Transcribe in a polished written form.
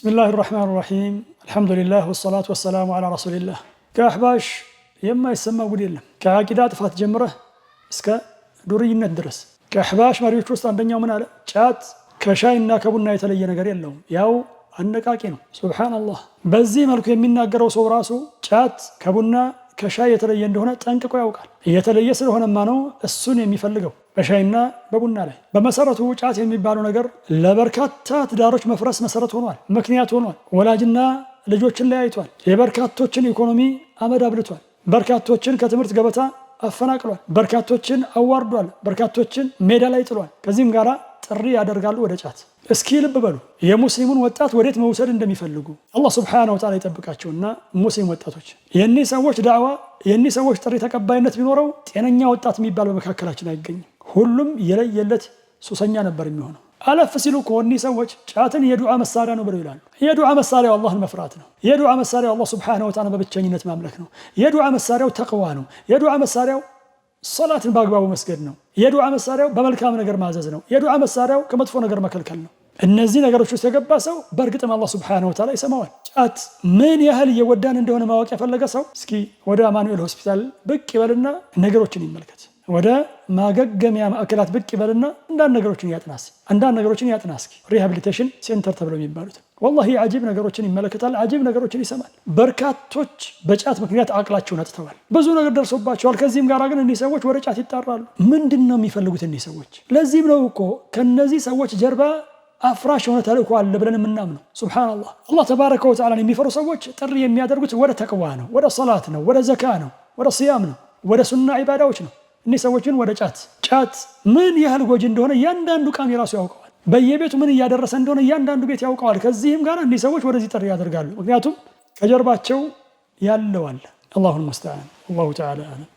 بسم الله الرحمن الرحيم، الحمد لله والصلاة والسلام على رسول الله። ከአሕባሽ የማይሰማ ጉድ የለም። ከዓቂዳ ጥፋት ጀምረህ እስከ ዱርይነት ድረስ። ከአሕባሽ መሪዎች ውስጥ አንደኛው ምን አለ? ጫት ከሻይና ከቡና የተለየ ነገር የለውም፣ ያው አነቃቂ ነው። سبحان الله። በዚህ መልኩ የሚናገረው ሰው ራሱ ጫት ከቡና ከሻይ የተለየ እንደሆነ ጠንቅቆ ያውቃል። የተለየ ስለሆነማ ነው እሱን የሚፈልገው በሻይና በቡና ላይ። በመሰረቱ ጫት የሚባለው ነገር ለበርካታ ትዳሮች መፍረስ መሰረት ሆኗል፣ ምክንያት ሆኗል። ወላጅና ልጆችን ለያይቷል። የበርካቶችን ኢኮኖሚ አመድ አብልቷል። በርካቶችን ከትምህርት ገበታ አፈናቅሏል። በርካቶችን አዋርዷል። በርካቶችን ሜዳ ላይ ጥሏል። ከዚህም ጋር ጥሪ ያደርጋሉ ወደ ጫት። እስኪ ልብ በሉ የሙስሊሙን ወጣት ወዴት መውሰድ እንደሚፈልጉ። አላህ سبحانه وتعالى ይጠብቃቸውና ሙስሊም ወጣቶች የእኒህ ሰዎች ዳዕዋ፣ የእኒህ ሰዎች ጥሪ ተቀባይነት ቢኖረው ጤነኛ ወጣት የሚባል በመካከላችን አይገኝም። ሁሉም የለየለት ሱሰኛ ነበር የሚሆነው። አለፍ ሲሉ እኮ እኒህ ሰዎች ጫትን የዱዓ መሳሪያ ነው ብለው ይላሉ። የዱዓ መሳሪያው አላህን መፍራት ነው። የዱዓ መሳሪያው አላህ سبحانه وتعالى በብቸኝነት ማምለክ ነው። የዱዓ መሳሪያው ተቅዋ ነው። የዱዓ መሳሪያው ሶላትን በአግባቡ መስገድ ነው። የዱዓ መሳሪያው በመልካም ነገር ማዘዝ ነው። የዱዓ መሳሪያው ከመጥፎ ነገር መከልከል ነው። እነዚህ ነገሮች ውስጥ የገባ ሰው በእርግጥም አላህ سبحانه وتعالى ይሰማዋል። ጫት ምን ያህል እየጎዳን እንደሆነ ማወቅ የፈለገ ሰው እስኪ ወደ አማኑኤል ሆስፒታል ብቅ ይበልና ነገሮችን ይመልከት። ወደ ማገገሚያ ማዕከላት ብቅ ይበልና አንዳንድ ነገሮችን ያጥናስ አንዳንድ ነገሮችን ያጥና እስኪ፣ rehabilitation center ተብለው የሚባሉት። والله عجيب ነገሮችን ይመለከታል፣ عجيب ነገሮችን ይሰማል። በርካቶች በጫት ምክንያት አቅላቸውን አጥተዋል፣ ብዙ ነገር ደርሶባቸዋል። ከዚህም ጋር ግን እኒህ ሰዎች ወደ ጫት ይጣራሉ። ምንድን ነው የሚፈልጉት እኒህ ሰዎች? ለዚህም ነው እኮ ከነዚህ ሰዎች ጀርባ አፍራሽ የሆነ ተልእኮ አለ ብለን የምናምነው። سبحان الله። አላህ تبارك وتعالى ን የሚፈሩ ሰዎች ጥሪ የሚያደርጉት ወደ ተቅዋ ነው፣ ወደ ሰላት ነው፣ ወደ ዘካ ነው፣ ወደ ስያም ነው፣ ወደ ሱና ዒባዳዎች ነው። እኒህ ሰዎች ግን ወደ ጫት። ጫት ምን ያህል ጎጂ እንደሆነ እያንዳንዱ ቃሚ ራሱ ያውቀዋል። በየቤቱ ምን እያደረሰ እንደሆነ እያንዳንዱ ቤት ያውቀዋል። ከዚህም ጋር እኒህ ሰዎች ወደዚህ ጥሪ ያደርጋሉ። ምክንያቱም ከጀርባቸው ያለው አለ። الله المستعان። الله تعالى أعلم።